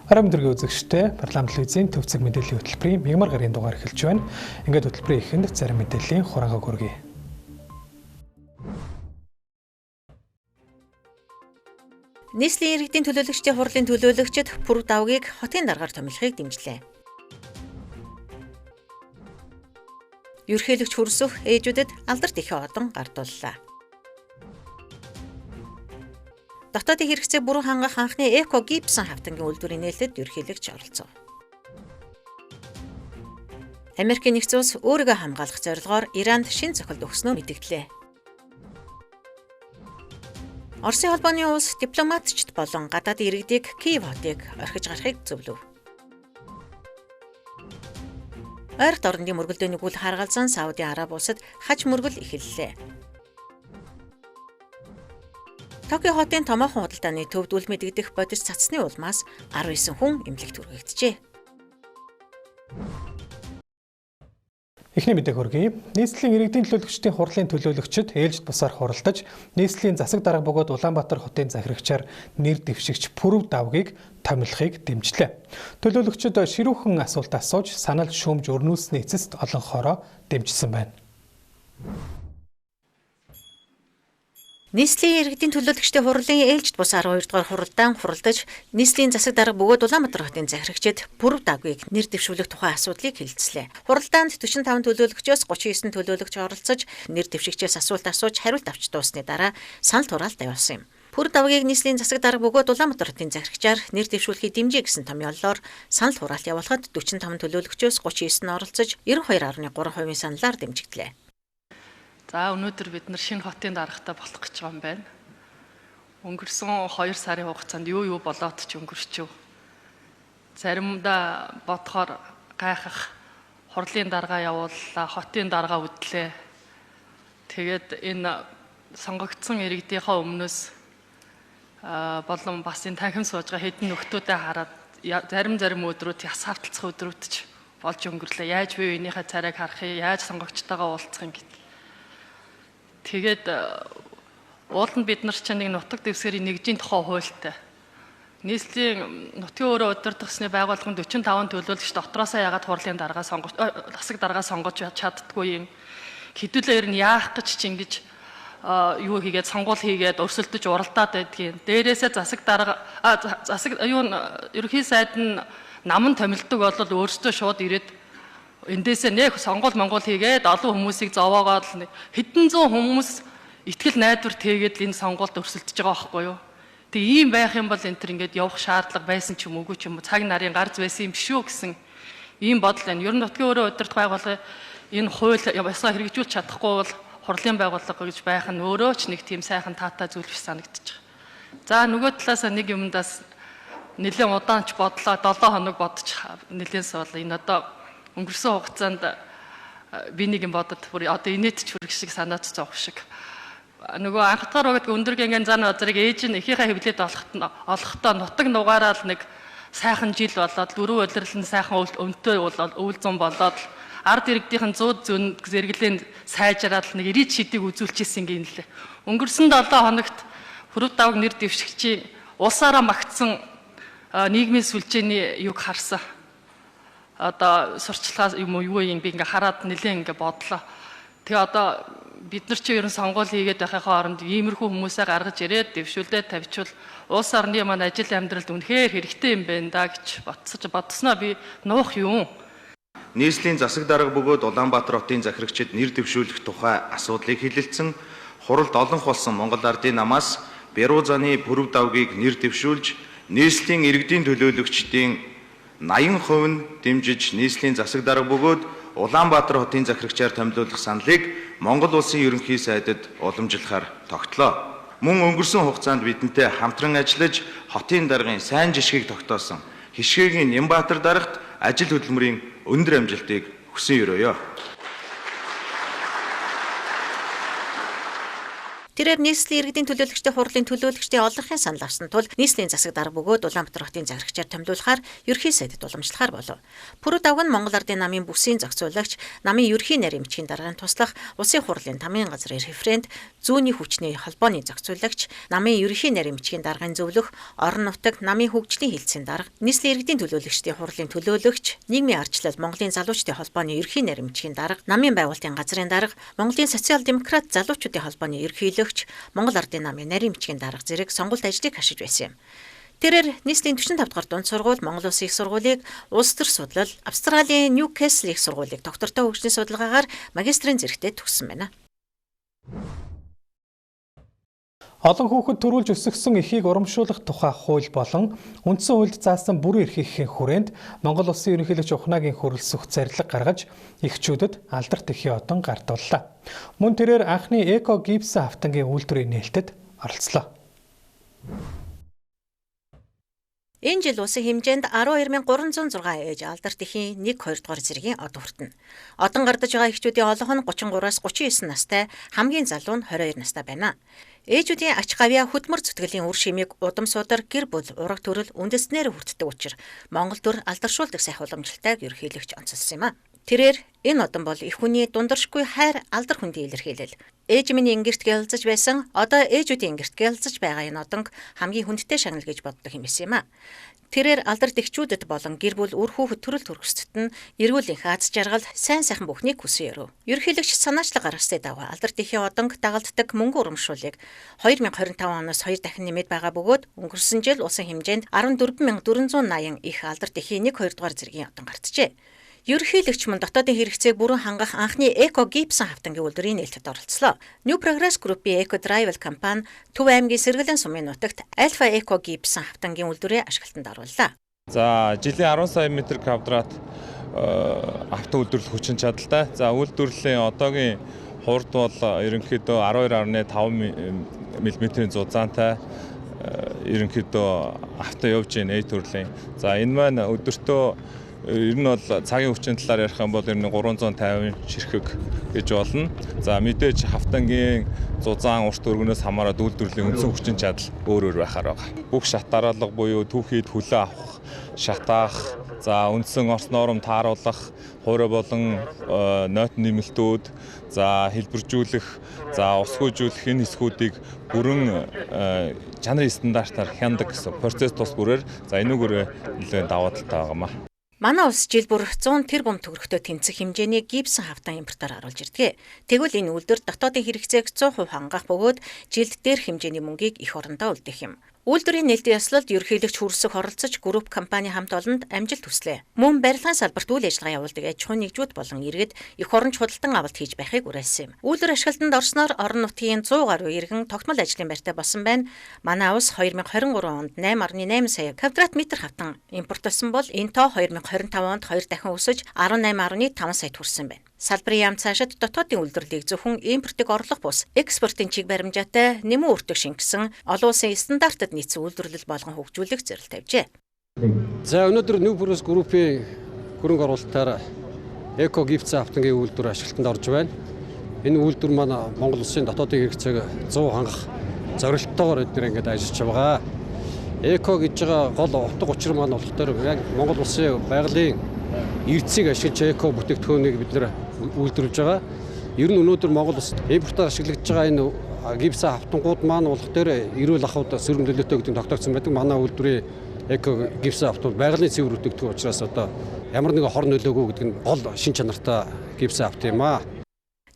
Орой мэдрэг үзэгчтэй парламент телевизийн төв цаг мэдээллийн хөтөлбөрийн мягмар гарын дугаар эхэлж байна. Ингээд хөтөлбөрийн эхэнд зарим мэдээллийн хурангаа хүргэе. Нийслэлийн иргэдийн төлөөлөгчдийн хурлын төлөөлөгчид Пүрэв давгийг хотын даргаар томилохыг дэмжлээ. Ерхийлөгч хөрсөх ээжүүдэд алдарт ихэ одон гардууллаа. Дотоодын хэрэгцээг бүрэн хангах анхны Эко Гибсон хавтангийн үйлдвэрийн нээлтэд ерхийлөгч оролцов. Америкийн нэгдсэн улс өөрийгөө хамгаалах зорилгоор Иранд шин цохилт өгснөө мэдэгдлээ. Оросын холбооны улс дипломатчид болон гадаадын иргэдийг Киев хотыг орхиж гарахыг зөвлөв. Ойрт орнодын мөргөлдөөний гүйл харгалзан Саудын Араб улсад хаж мөргөл эхэллээ. Токио хотын томоохон худалдааны төвд үл мэдэгдэх бодис цацсны улмаас 19 хүн эмнэлэгт хүргэгджээ. Эхний мэдээг хүргэе. Нийслэлийн иргэдийн төлөөлөгчдийн хурлын төлөөлөгчид ээлжид бусаар хуралдаж, нийслэлийн засаг дарга бөгөөд Улаанбаатар хотын захирагчаар нэр дэвшигч Пүрэв давгийг томилохыг дэмжлээ. Төлөөлөгчид ширүүхэн асуулт асууж, санал шүүмж өрнүүлсний эцэст олонхоороо дэмжсэн байна. Нийслэлийн иргэдийн төлөөлөгчдийн хурлын ээлжид бус 12 дугаар хуралдаан хуралдаж, нийслэлийн засаг дарга бөгөөд Улаанбаатар хотын захирагчид Пүрэв давгийг нэр дэвшүүлэх тухай асуудлыг хэлэлцлээ. Хуралдаанд 45 төлөөлөгчөөс 39 төлөөлөгч оролцож, нэр дэвшигчээс асуулт асууж хариулт авч дууссаны дараа санал хураалт явуулсан юм. Пүрэв давгийг нийслэлийн засаг дарга бөгөөд Улаанбаатар хотын захирагчаар нэр дэвшүүлэхийг дэмжиж гэсэн томьёоллоор санал хураалт явуулахад 45 төлөөлөгчөөс 39 нь оролцож, 92.3% саналаар дэмжигдлээ. За өнөөдөр бид нар шинэ хотын даргатай болох гэж байгаа юм байна. Өнгөрсөн 2 сарын хугацаанд юу болоод ч өнгөрчөв. Заримдаа бодохоор гайхах хурлын дарга явууллаа, хотын дарга үдлээ. Тэгээд энэ сонгогдсон иргэдийнхээ өмнөөс болон бас энэ танхим сууж байгаа хэдэн нөхдүүдэд хараад зарим өдрүүд яс хавталцах өдрүүд ч болж өнгөрлөө. Яаж би энийхээ царайг харах юм, яаж сонгогчтойгоо уулзах юм гэт. Тэгээд уул нь бид нар чинь нэг нутаг дэвсгэрийн нэгжийн тухай хуультай. Нийслэлийн нутгийн өрөө удирдахсны байгууллагын 45 төлөөлөгч дотроосоо яагаад хурлын дарга сонгож, засаг дарга сонгож чаддгүй юм. Хэдүүлээ ер нь яах гэж чи ингэж юу хийгээд сонгуул хийгээд өрсөлдөж уралдаад байдгийг. Дээрээсээ засаг дарга засаг юу ерөнхий сайд нь наман томилдог бол өөрсдөө шууд ирээд эндээсээ нэх сонгуул монгол хийгээд олон хүмүүсийг зовоогоод хэдэн зуун хүмүүс итгэл найдвар тэгээд энэ сонгуульд өрсөлдөж байгаа байхгүй юу. Тэг ийм байх юм бол энэ төр ингээд явах шаардлага байсан ч юм уугүй ч юм уу цаг нарын гарц байсан юм биш үү гэсэн ийм бодол байна. Ер нь нутгийн өрөө удирдах байгууллага энэ хууль ясаа хэрэгжүүлж чадахгүй бол хурлын байгууллага гэж байх нь өөрөө ч нэг тийм сайхан таатай зүйл биш санагдчих. За нөгөө талаасаа нэг юмдаас нэлээд удаан ч бодлоо 7 хоног бодож нэлээд суулаа. Энэ одоо өнгөрсөн хугацаанд би нэг юм бодод бүр одоо инээдч хүрэх шиг санаач зовх шиг. Нөгөө анхдгаар угд өндөр гинген зан озрыг ээж нь эхийнхээ хэвлээд олохдоо нутаг нугаараа л нэг сайхан жил болоод дөрөв улирлан сайхан өмтөө өвөл зун болоод ард иргэдийнхэн зүүд зөн зэрэглэн сайжраад нэг ирээд шидийг үзүүлчихсэн гин лээ. Өнгөрсөн 7 хоногт Пүрэв давг нэр дэвшигчийн улсаараа магтсан нийгмийн сүлжээний юг харсан. Одоо сурчлагаас юм уу юу юм би ингээ хараад нэлээд ингээ бодлоо. Тэгээ одоо бид нар чи ер нь сонгуул хийгээд байхын хооронд иймэрхүү хүмүүсээ гаргаж ирээд дэвшүүлээд тавьчвал улс орны маань ажил амьдралд үнэхээр хэрэгтэй юм байна да гэж бодсноо би нуух юм. Нийслэлийн засаг дарга бөгөөд Улаанбаатар хотын захирагчид нэр дэвшүүлэх тухай асуудлыг хэлэлцэн хуралд олонх болсон Монгол ардын намаас Бяруу заны Пүрэв давгийг нэр дэвшүүлж нийслэлийн иргэдийн төлөөлөгчдийн 80% нь дэмжиж нийслэлийн засаг дарга бөгөөд Улаанбаатар хотын захирагчаар томилуулах саналыг Монгол улсын ерөнхий сайдад уламжлахаар тогтлоо. Мөн өнгөрсөн хугацаанд бидэнтэй хамтран ажиллаж хотын даргын сайн жишгийг тогтоосон Хишгээгийн Нямбатар дарагт ажил хөдөлмөрийн өндөр амжилтыг хүсэн өрөөё. Тэрээр нийслэлийн иргэдийн төлөөлөгчдийн хурлын төлөөлөгчдийн олонхын санал авсан тул нийслэлийн засаг дарга бөгөөд Улаанбаатар хотын захирагчаар томилуулахаар ерөнхий сайдад уламжлахаар болов. Пүрэв Давг нь Монгол Ардын намын бүсийн зохицуулагч, намын ерөнхий нарийн бичгийн даргын туслах, улсын хурлын тамийн газрын референт, зүүнний хүчний холбооны зохицуулагч, намын ерөнхий нарийн бичгийн даргын зөвлөх, орон нутаг, намын хөгжлийн хилцээний дарга, нийслэлийн иргэдийн төлөөлөгчдийн хурлын төлөөлөгч, нийгмийн ардчлал Монголын залуучдын холбооны ерөнхий нарийн бичгийн дарга, намын байгуулалтын газрын дарга, Монголын социал демократ залуучуудын холбооны ерөнхийлөгч, Монгол Ардын намын нарийн бичгийн дарга зэрэг сонголт ажлыг хашиж байсан юм. Тэрээр нийслэлийн 45 дугаар дунд сургууль, Монгол Улсын их сургуулийг улс төр судлал, Австралийн Ньюкасл их сургуулийг доктортой хөгжлийн судалгаагаар магистрийн зэрэгтээ төгссөн байна. Олон хүүхэд төрүүлж өсгөсөн эхийг урамшуулах тухай хууль болон үндсэн хуульд заасан бүрэн эрхийн хүрээнд Монгол Улсын ерөнхийлөгч Ухнаагийн хөрөлсөх зарлиг гаргаж эхчүүдэд алдарт эхийн одон гардууллаа. Мөн тэрээр анхны эко гипсэн хавтангийн үйлдвэрийн нээлтэд оролцлоо. Энэ жил улсын хэмжээнд 12306 ээж алдарт эхийн 1 2 дугаар зэргийн од хүртэнэ. Одон гардаж байгаа эхчүүдийн олонх нь 33-аас 39 настай, хамгийн залуу нь 22 настай байна. Ээжүүдийн ач гавьяа хөдөлмөр зүтгэлийн үр шимийг удам судар, гэр бүл, ураг төрөл үндэснээр хүртдэг учир Монгол төр алдаршуулдаг сайх уламжлалтайг ерөнхийлөгч онцолсон юм а. Тэрээр энэ одон бол эх хүний дундаршгүй хайр алдар хүндийн илэрхийлэл. Ээж миний ингэрт гялзаж байсан, одоо ээжүүдийн ингэрт гялзаж байгаа энэ одонг хамгийн хүндтэй шагнал гэж боддог юм байсан юм а. Тэрээр алдарт эгчүүдэд болон гэр бүл үр хүүхэд төрөл төрөсдөд нь эрүүл энх аз жаргал сайн сайхан бүхнийг хүсэн өрөө. Ерөнхийлөгч санаачлаг гаргасны дагуу алдарт эхийн одонг дагалддаг мөнгө урамшууллыг 2025 оноос 2 дахин нэмээд байгаа бөгөөд өнгөрсөн жил улсын хэмжээнд 14480 их алдарт эхийн 1 2 дугаар зэргийн одон гарджээ. Ерөнхийлөгч мөн дотоодын хэрэгцээг бүрэн хангах анхны Эко Гипсон хавтангийн үйлдвэрийн нээлтэд оролцлоо. New Progress Group-ийн Eco Drive компани Төв аймгийн Сэргэлэн сумын нутагт Alpha Eco Gipson хавтангийн үйлдвэрээ ашиглалтанд орууллаа. За жилийн 10 сая метр квадрат авто үйлдвэрлэх хүчин чадалтай. За үйлдвэрлэлийн одоогийн хурд бол ерөнхийдөө 12.5 мм-ийн зузаантай ерөнхийдөө авто явж байна A төрлийн. За энэ маань өдөртөө ер нь бол цагийн хүчин талаар ярих юм бол ер нь 350 ширхэг гэж болно. За мэдээж хавтангийн зузаан урт өргөнөөс хамаарат үйлдвэрлэлийн үндсэн хүчин чадал өөр өөр байхаар байгаа. Бүх шат дараалга буюу түүхийд хүлээ авах, шатаах, за үндсэн орц норм тааруулах, хуурай болон ноот нэмэлтүүд, за хэлбэржүүлэх, за усгүйжүүлэх энэ хэсгүүдийг бүрэн чанарын стандартаар хяндаг гэсэн процесс тус бүрээр за энүүгээрээ нэлээд даваа талтай байгаа маа. Манай улс жил бүр 100 тэрбум төгрөгтэй тэнцэх хэмжээний гипсэн хавтан импортоор оруулж ирдэг. Тэгвэл энэ үйлдвэр дотоодын хэрэгцээг 100% хангах бөгөөд жилд дээрх хэмжээний мөнгийг эх орондоо үлдээх юм. Үйлдвэрийн нээлтийн ёслолд ерөнхийлөгч хөрсөх оролцож групп компани хамт олонд амжилт хүслээ. Мөн барилгын салбарт үйл ажиллагаа явуулдаг аж ахуйн нэгжүүд болон иргэд эх оронч худалдан авалт хийж байхыг уриалсан юм. Үйлдвэр ашиглалтанд орсноор орон нутгийн 100 гаруй иргэн тогтмол ажлын байртай болсон байна. Манай улс 2023 онд 8.8 сая квадрат метр хавтан импортлсон бол энэ тоо 2025 онд 2 дахин өсөж 18.5 саяд хүрсэн байна. Салбарын яам цаашид дотоодын үйлдвэрлэлийг зөвхөн импортыг орлох бус экспортын чиг баримжаатай нэмэн өртөг шингэсэн олон улсын стандартад нийцсэн үйлдвэрлэл болгон хөгжүүлэх зорилт тавьжээ. За өнөөдөр New Progress Group-ийн хөрөнгө оруулалтаар Эко Гипсэн хавтангийн үйлдвэр ашиглалтанд орж байна. Энэ үйлдвэр маань Монгол улсын дотоодын хэрэгцээг 100 хангах зорилттойгоор эдгээр ингээд ажиллаж байгаа. Эко гэж байгаа гол утга учир маань болохоор яг Монгол улсын байгалийн эрдэсийг ашиглаж эко бүтээгдэхүүнийг бид нэр үйлдвэрлэж байгаа. Ер нь өнөөдөр Монгол улс импортоор ашиглагдж байгаа энэ гипсэн хавтангууд маань болох дээр эрүүл ахуйд сөрөг нөлөөтэй гэдэг нь тогтоогдсон байдаг. Манай үйлдвэрийн эко гипсэн хавтан байгалийн цэвэр бүтээгдэхүүн учраас одоо ямар нэгэн хор нөлөөгөө гэдэг нь гол шин чанартай гипсэн хавт юм аа.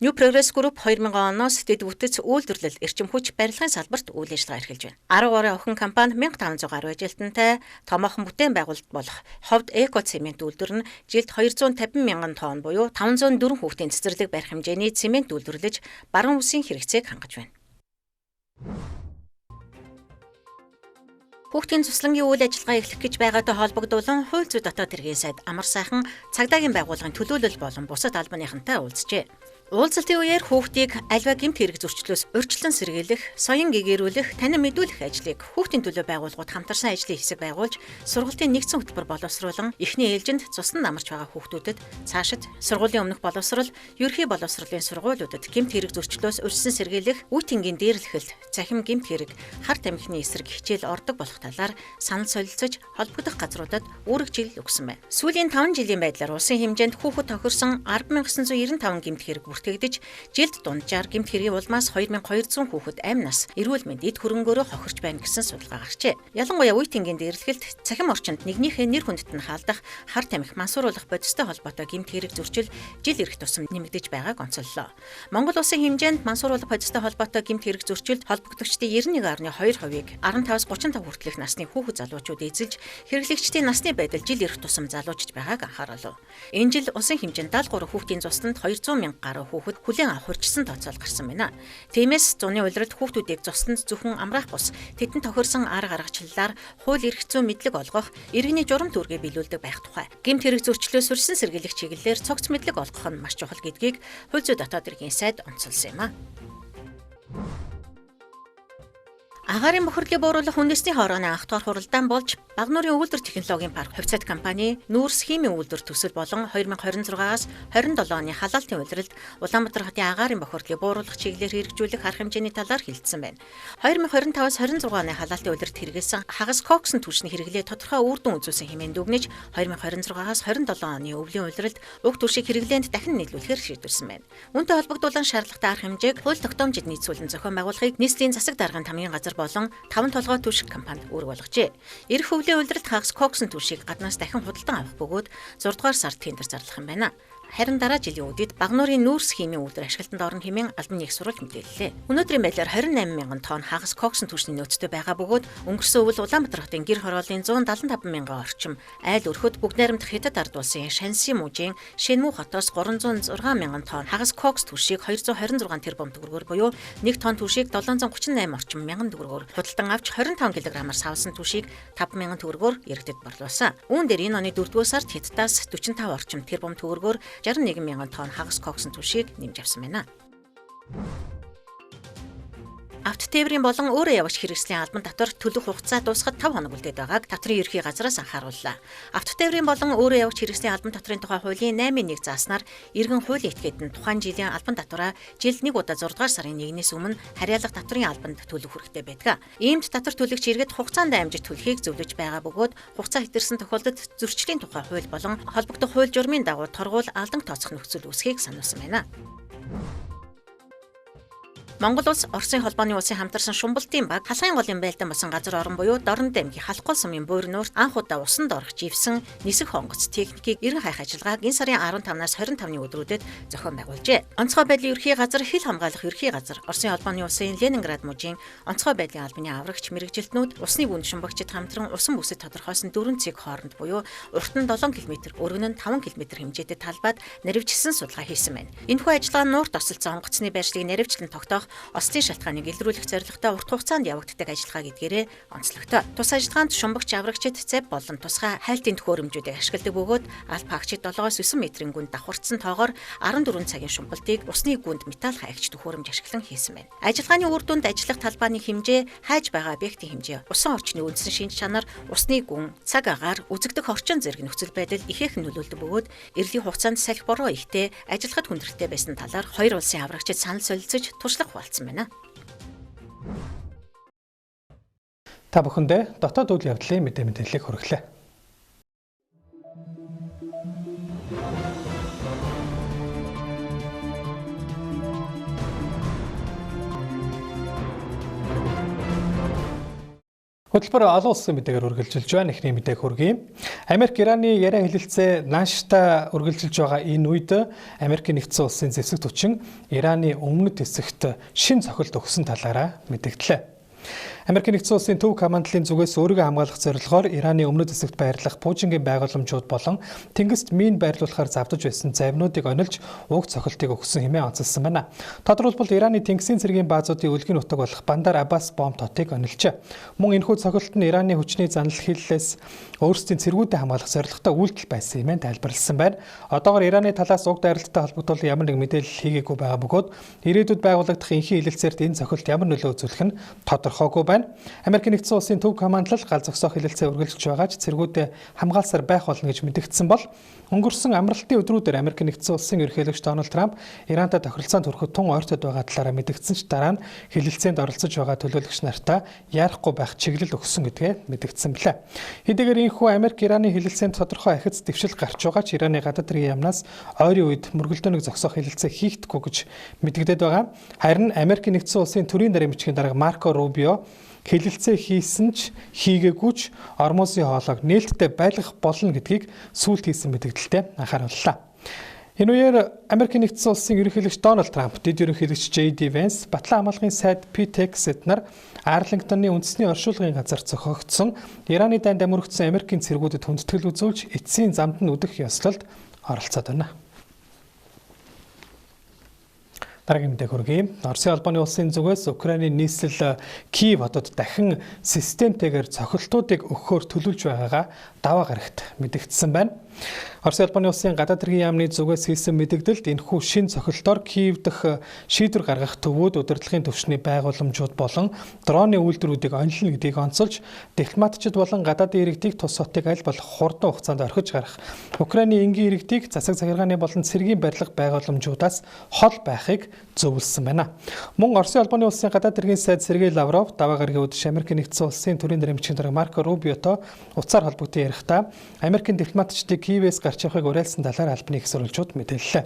New Progress Group 2000 оноос дэд бүтэц үйлдвэрлэл, эрчим хүч, барилгын салбарт үйл ажиллагаа эрхэлж байна. 10 гаруй охин компани 1500 гаруй ажилтнтай томоохон бүтээн байгуулалт болох Ховд Эко цемент үйлдвэр нь жилд 250 мянган тонн буюу 504 хүүхдийн цэцэрлэг барих хэмжээний цемент үйлдвэрлэж баруун үсийн хэрэгцээг хангаж байна. Хүүхдийн цуслангийн үйл ажиллагаа эхлэх гэж байгаатай холбогдуулан хууль зүйн дотоод хэргийн сайд Амар сайхан цагдаагийн байгууллагын төлөөлөл болон бусад албаныхантай уулзжээ. Уулзалтын үеэр хүүхдийг альва гэмт хэрэг зөрчлөөс урьдчилан сэргийлэх, соён гэгээрүүлэх, танин мэдүүлэх ажлыг хүүхдийн төлөө байгууллагууд хамтарсан ажлын хэсэг байгуулж, сургалтын нэгдсэн хөтөлбөр боловсруулан эхний ээлжинд цуснд амарч байгаа хүүхдүүдэд цаашид сургуулийн өмнөх боловсрол, ерөнхий боловсролын сургуулиудад гэмт хэрэг зөрчлөөс урьдчилан сэргийлэх, үе тэнгийн дээрлэхэлт, цахим гэмт хэрэг, хар тамхины эсрэг хичээл ордог болох талаар санал солилцож, холбогдох газруудад үүрэг чиглэл өгсөн байна. Сүүлийн 5 жилийн байдлаар улсын хэмжээнд хүүхэд тохирсон 10,995 гэмт хэрэг бүртгэгдэж, жилд дунджаар гэмт хэргийн улмаас 2200 хүүхэд амь нас эрүүл мэнд эд хөрөнгөөрөө хохирч байна гэсэн судалгаа гарчээ. Ялангуяа үе тэнгийн дээрлэхэлт цахим орчинд нэгнийхээ нэр хүндэт нь хаалдах, хар тамхи мансууруулах бодистой холбоотой гэмт хэрэг зөрчил жил ирэх тусам нэмэгдэж байгааг онцоллоо. Монгол улсын хэмжээнд мансууруулах бодистой холбоотой гэмт хэрэг зөрчилд холбогдогчдын 91.2%-ийг 15-35 хүртэлх насны хүүхэд залуучууд эзэлж, хэрэглэгчдийн насны байдал жил ирэх тусам залуучж байгааг анхааруулв. Энэ жил улсын хэмжээнд 73 хүүхдийн цуснд 200 мянга гаруй хүүхэд хүлээн авах хурцсан тооцоол гарсан байна. Тиймээс зуны улиралд хүүхдүүдийг цуснд зөвхөн амраах бус тэдэнд тохирсон арга аргачлалаар хууль эрх зүйн мэдлэг олгох, иргэний журам түүргээ биелүүлдэг байх тухай. Гэмт хэрэг зөрчлөөс урьдчилан сэргийлэх чиглэлээр цогц мэдлэг олгох нь маш чухал гэдгийг хууль зүйн дотоод хэргийн сайд онцолсон юм а. Агаарын бохирлыг бууруулах үндэсний хорооны анх дахь хуралдаан болж Багнуурын үйлдвэр технологийн парк хувьцаат компани нүүрс химийн үйлдвэр төсөл болон 2026-аас 27 оны халаалтын улиралд Улаанбаатар хотын агаарын бохирлыг бууруулах чиглэлээр хэрэгжүүлэх арга хэмжээний талаар хэлэлцсэн байна. 2025-аас 26 оны халаалтын улиралд хэрэглэсэн хагас коксын түвшний хэрэглээ тодорхой үр дүн үзүүлсэн хэмээн дүгнэж 2026-аас 27 оны өвлийн улиралд уг түвшийг хэрэглээнд дахин нийлүүлэхээр шийдвэрсэн байна. Үүнтэй холбогдуулан шаардлагатай арга хэмжээг хууль тогтоомжид нийцүүлэн зохион байгуулахыг нийслэлийн засаг даргын тамгын газар болон 5 толгой түвшиг компанид үүрэг болгожээ. Ирэх өвлийн улиралд хагас коксын түвшийг гаднаас дахин худалдан авах бөгөөд 6 дугаар сард тендер зарлах юм байна. Харин дараа жилийн үдид Багнуурын нүүрс химийн үйлдвэр ашиглалтанд орно хэмээн албан нэг сурвалж мэдээллээ. Өнөөдрийн байдлаар 28 мянган тонн хагас коксын түвшний нөөцтэй байгаа бөгөөд өнгөрсөн өвөл Улаанбаатар хотын гэр хорооллын 175 мянган орчим айл өрхөд бүгд найрамдах Хятад ард улсын Шанси мужийн Шэнмүү хотоос 306 мянган тонн хагас кокс түвшийг 226 тэрбум төгрөгөөр буюу 1 тонн түвшийг 738 орчим мянган төгрөгөөр худалдан авч 25 кг-аар савлсан түвшийг 5 мянган төгрөгөөр иргэдэд борлуулсан. Үүн дээр энэ оны 4-р сард Хятадаас 45 орчим тэрбум төгрөгөөр 61 мянган тонн хагас коксын түвшийг нэмж авсан байна. Автотээврийн болон өөрөө явагч хэрэгслийн албан татвар төлөх хугацаа дуусахад 5 хоног үлдээд байгааг татврын ерхий газраас анхаарууллаа. Автотээврийн болон өөрөө явагч хэрэгслийн албан татврын тухай хуулийн 8.1 зааснаар иргэн хуулийн этгээд нь тухайн жилийн албан татвараа жилд нэг удаа 6 дугаар сарын 1-ээс өмнө харьяалах татврын албанд төлөх хэрэгтэй байдаг. Иймд татвар төлөгч иргэд хугацаанд амжиж төлөхийг зөвлөж байгаа бөгөөд хугацаа хэтэрсэн тохиолдолд зөрчлийн тухай хууль болон холбогдох хууль журмын дагуу торгуул алдан тооцох нөхцөл үүсэхийг сануулсан байна. Монгол улс Оросын холбооны улсын хамтарсан шумбалтын баг халахын голын байлдан болсон газар орон буюу Дорнод аймгийн Халахгүй сумын буур нуурт анх удаа усанд орох живсэн нисэх онгоц техникийг эрен хайх ажиллагааг энэ сарын 15-наас 25-ны өдрүүдэд зохион байгуулжээ. Онцгой байдлын ерхий газар, хил хамгаалах ерхий газар, Оросын холбооны улсын Ленинград мужийн онцгой байдлын албаны аврагч мэргэжилтнүүд усны гүнд шумбагчид хамтран усан бүсэд тодорхойлсон 4 цэг хооронд буюу урт нь 7 км, өргөн нь 5 км хэмжээтэй талбайд наривчилсан судалгаа хийсэн байна. Энэхүү ажиллагаа нь нуурт осолдсон онгоцны байршлыг наривчлан тогтоох ослын шалтгааныг илрүүлэх зорилготой урт хугацаанд явагддаг ажиллагаа гэдгээрээ онцлогтой. Тус ажиллагаанд шумбагч аврагчид цэв болон тусгай хайлтын төхөөрөмжүүдийг ашигладаг бөгөөд аль пагчид 7-9 метрийн гүнд давхарцсан тоогоор 14 цагийн шумбалтыг усны гүнд металл хайгч төхөөрөмж ашиглан хийсэн байна. Ажиллагааны үр дүнд ажиллах талбайны хэмжээ, хайж байгаа объектын хэмжээ, усан орчны үндсэн шинж чанар, усны гүн, цаг агаар, үзэгдэх орчин зэрэг нөхцөл байдал ихээхэн нөлөөлдөг бөгөөд эрлийн хугацаанд салхи бороо ихтэй ажиллахад хүндрэлтэй байсан талаар хоёр улсын аврагчид санал солилцож туршлага хуваалцсан байна. Та бүхэндээ дотоод үйл явдлын мэдээ мэдээллийг хүргэлээ. Хөтөлбөр олон улсын мэдээгээр үргэлжилж байна. Эхний мэдээг хүргэе. Америк Ираны яриа хэлэлцээ нааштай үргэлжилж байгаа энэ үед Америкийн нэгдсэн улсын зэвсэг түвшин Ираны өмнөд хэсэгт шин цохилт өгсөн талаараа мэдэгдлээ. Америк нэгдсэн улсын төв командлын зүгээс өөрийгөө хамгаалах зорилгоор Ираны өмнөд хэсэгт байрлах пуужингийн байгууламжууд болон тэнгист мин байрлуулахаар завдаж байсан завинуудыг онилж уг цохилтыг өгсөн хэмээн онцолсон байна. Тодорхойлбол Ираны тэнгисийн цэргийн баазуудын өлгийн нутаг болох Бандар Аббас бомб хотыг онилжээ. Мөн энэхүү цохилт нь Ираны хүчний занал хиллээс өөрсдийн цэргүүдэд хамгаалах зорилготой үйлдэл байсан хэмээн тайлбарласан байна. Одоогор Ираны талаас уг дайралттай холбогдуулан ямар нэг мэдээлэл хийгээгүй байгаа бөгөөд ирээдүйд байгуулагдах энхийн хэлэлцээрт энэ цохилт ямар нөлөө үзүүлэх нь тодорхойгүй байна. Америк нэгдсэн улсын төв командлал гал зогсоох хэлэлцээ үргэлжилж байгаа ч цэргүүдээ хамгаалсаар байх болно гэж мэдэгдсэн бол өнгөрсөн амралтын өдрүүдээр Америк нэгдсэн улсын ерөнхийлөгч Дональд Трамп Ирантай тохиролцоонд хүрэхэд тун ойртод байгаа талаараа мэдэгдсэн ч дараа нь хэлэлцээнд оролцож байгаа төлөөлөгч нартаа яарахгүй байх чиглэл өгсөн гэдгээ мэдэгдсэн билээ. Хэдийгээр энэхүү Америк Ираны хэлэлцээнд тодорхой ахиц дэвшил гарч байгаа ч Ираны гадаад хэргийн яамнаас ойрын үед мөргөлдөөнийг зогсоох хэлэлцээ хийгдэхгүй гэж мэдэгдээд байгаа. Харин Америк нэгдсэн улсын төрийн даргын бичгийн дарга Марко Рубио хэлэлцээ хийсэн ч хийгээгүй ч Ормузын хоолойг нээлттэй байлгах болно гэдгийг сүүлд хийсэн мэдэгдэлтэй анхаарууллаа. Энэ үеэр Америк нэгдсэн улсын ерөнхийлөгч Дональд Трамп, дэд ерөнхийлөгч J.D. Vance, Батлан хамгаалгын сайд Pete Hegseth нар Арлингтоны үндэсний оршуулгын газар зохиогдсон Ираны дайнд амиргдсан Америкийн цэргүүдэд хүндэтгэл үзүүлж эцсийн замд нь үдэх ёслолд оролцоод байна. Дараагийн мэдээ хүргэе. Оросын холбооны улсын зүгээс Украины нийслэл Киев хотод дахин системтэйгээр цохилтуудыг өгөхөөр төлөвлөж байгаагаа даваа гарагт мэдэгдсэн байна. Оросын холбооны улсын гадаад хэргийн яамны зүгээс хийсэн мэдэгдэлд энэхүү шинэ цохилтоор Киев дэх шийдвэр гаргах төвүүд, удирдлагын түвшний байгууламжууд болон дроны үйлдвэрүүдийг онилно гэдгийг онцолж, дипломатчид болон гадаадын иргэдийг тус хотыг аль болох хурдан хугацаанд орхиж гарах, Украины энгийн иргэдийг засаг захиргааны болон цэргийн барилга байгууламжуудаас хол байхыг зөвлөсөн байна. Мөн Оросын холбооны улсын гадаад хэргийн сайд Сергей Лавров даваа гарагийн өдөр Америк нэгдсэн улсын төрийн даргын бичгийн дарга Марко Рубиотой утсаар холбогдсон ярихдаа Америкийн дипломатчдыг Киевээс гарч явахыг уриалсан талаар албаны их сурвалжууд мэдээллээ.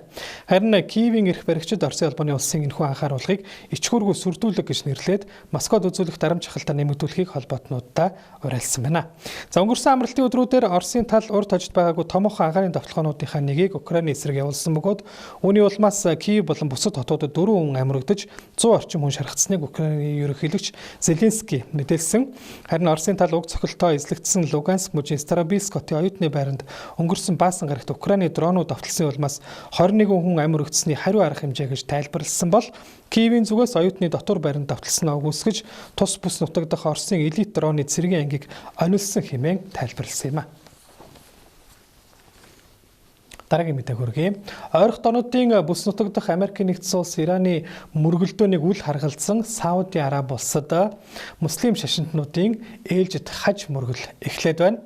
Харин Киевийн эрх баригчид Оросын холбооны улсын энэхүү анхааруулгыг ичгүүргүй сүрдүүлэг гэж нэрлээд Москвад үзүүлэх дарамт шахалтаа нэмэгдүүлэхийг холбоотнуудаа уриалсан байна. За өнгөрсөн амралтын өдрүүдээр Оросын тал урд хожид байгаагүй томоохон агаарын довтлогоонуудынхаа нэгийг Украины эсрэг явуулсан бөгөөд үүний улмаас Киев болон бусад хотуудад 4 хүн амиргдаж 100 орчим хүн шархацсныг Украины ерөнхийлөгч Зеленский мэдээлсэн. Харин Оросын тал уг цохилтоо эзлэгдсэн Луганск мужийн Старобилск хотын оюутны байранд өнгөрсөн баасан гарагт Украины дронууд довтлсон улмаас 21 хүн амир өгдсөний хариу арга хэмжээ гэж тайлбарласан бол Киевийн зүгээс оюутны дотор байранд довтлсноо үгүйсгэж тус бүс нутаг дахь Оросын элит дроны цэргийн ангийг онилсон хэмээн тайлбарласан юм а. Дараагийн мэдээ хүргэе. Ойрох донуудын бүс нутаг дахь Америк нэгдсэн улс Ираны мөргөлдөөнийг үл харгалзан Сауди Араб улсад муслим шашинтнуудын ээлжит хаж мөргөл эхлээд байна.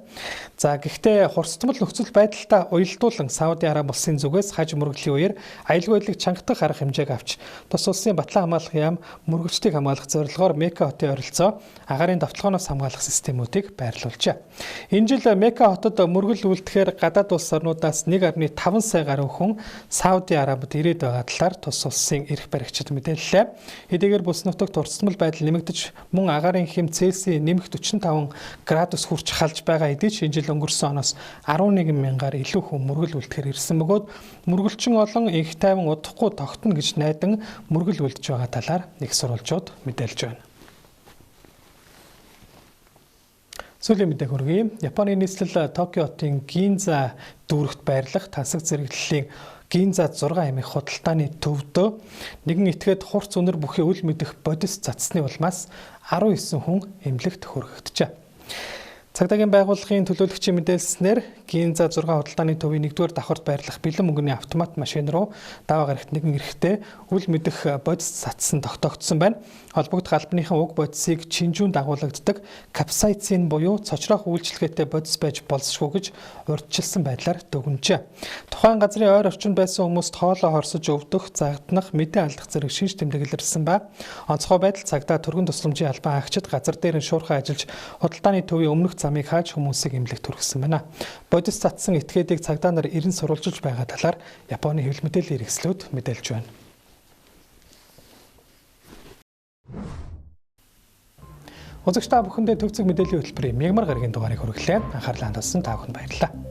За гэхдээ хурцтмал нөхцөл байдалтай уялдуулан Сауди Араб улсын зүгээс хаж мөргөлийн үеэр аюулгүй байдлыг чангатгах арга хэмжээг авч тус улсын Батлан хамгаалах яам мөргөлчдийг хамгаалах зорилгоор Мекка хотын ойролцоо агаарын довтлогооноос хамгаалах системүүдийг байрлуулжээ. Энэ жил Мекка хотод мөргөл үлдэхээр гадаад улс орнуудаас 1.5 сая гаруй хүн Сауди Арабид ирээд байгаа талаар тус улсын эрх баригчид мэдээллээ. Хэдийгээр бүс нутагт хурцтмал байдал нэмэгдэж мөн агаарын хэм Цельсийн нэмэх 45 градус хүрч халж байгаа хэдий ч энэ жил өнгөрсөн оноос 11 мянгаар илүү хүн мөргөл үлдэхээр ирсэн бөгөөд мөргөлчин олон энх тайван удахгүй тогтно гэж найдан мөргөл үлдэж байгаа талаар их сурвалжууд мэдээлж байна. Сүүлийн мэдээ хүргэе. Японы нийслэл Токио хотын Гинза дүүрэгт байрлах тансаг зэрэглэлийн Гинза 6 аймгийн худалдааны төвдөө нэгэн этгээд хурц үнэр бүхий үл мэдэх бодис цацсны улмаас 19 хүн эмнэлэгт хүргэгджээ. Цагдаагийн байгууллагын төлөөлөгчийн мэдээлснээр Гинза 6 худалдааны төвийн 1-р давхарт байрлах бэлэн мөнгөний автомат машин руу даваа гарагт нэгэн эрэгтэй үл мэдэх бодис цацсан тогтоогдсон байна. Холбогдох албаныхан уг бодисыг чинжүүн дагуулагддаг капсайцин буюу цочроох үйлчилгээтэй бодис байж болзошгүй гэж урьдчилсан байдлаар дүгнжээ. Тухайн газрын ойр орчинд байсан хүмүүст хоолой хорсож өвдөх, загтнах, мэдээ алдах зэрэг шинж тэмдэг илэрсэн ба. Онцгой байдал цагдаа түргэн тусламжийн албан хаагчид газар дээр нь шуурхай ажиллаж худалдааны төвийн өмнөх замыг хааж хүмүүсийг эмнэлэгт хүргэсэн байна. Бодис цацсан этгээдийг цагдаа нар эрен сурвалжилж байгаа талаар Японы хэвлэл мэдээллийн хэрэгслүүд мэдээлж байна. Үзэгч та бүхэндээ төвцөг мэдээллийн хөтөлбөрийн мягмар гарагийн дугаарыг хүргэлээ. Анхаарлаа хандуулсан та бүхэнд баярлалаа.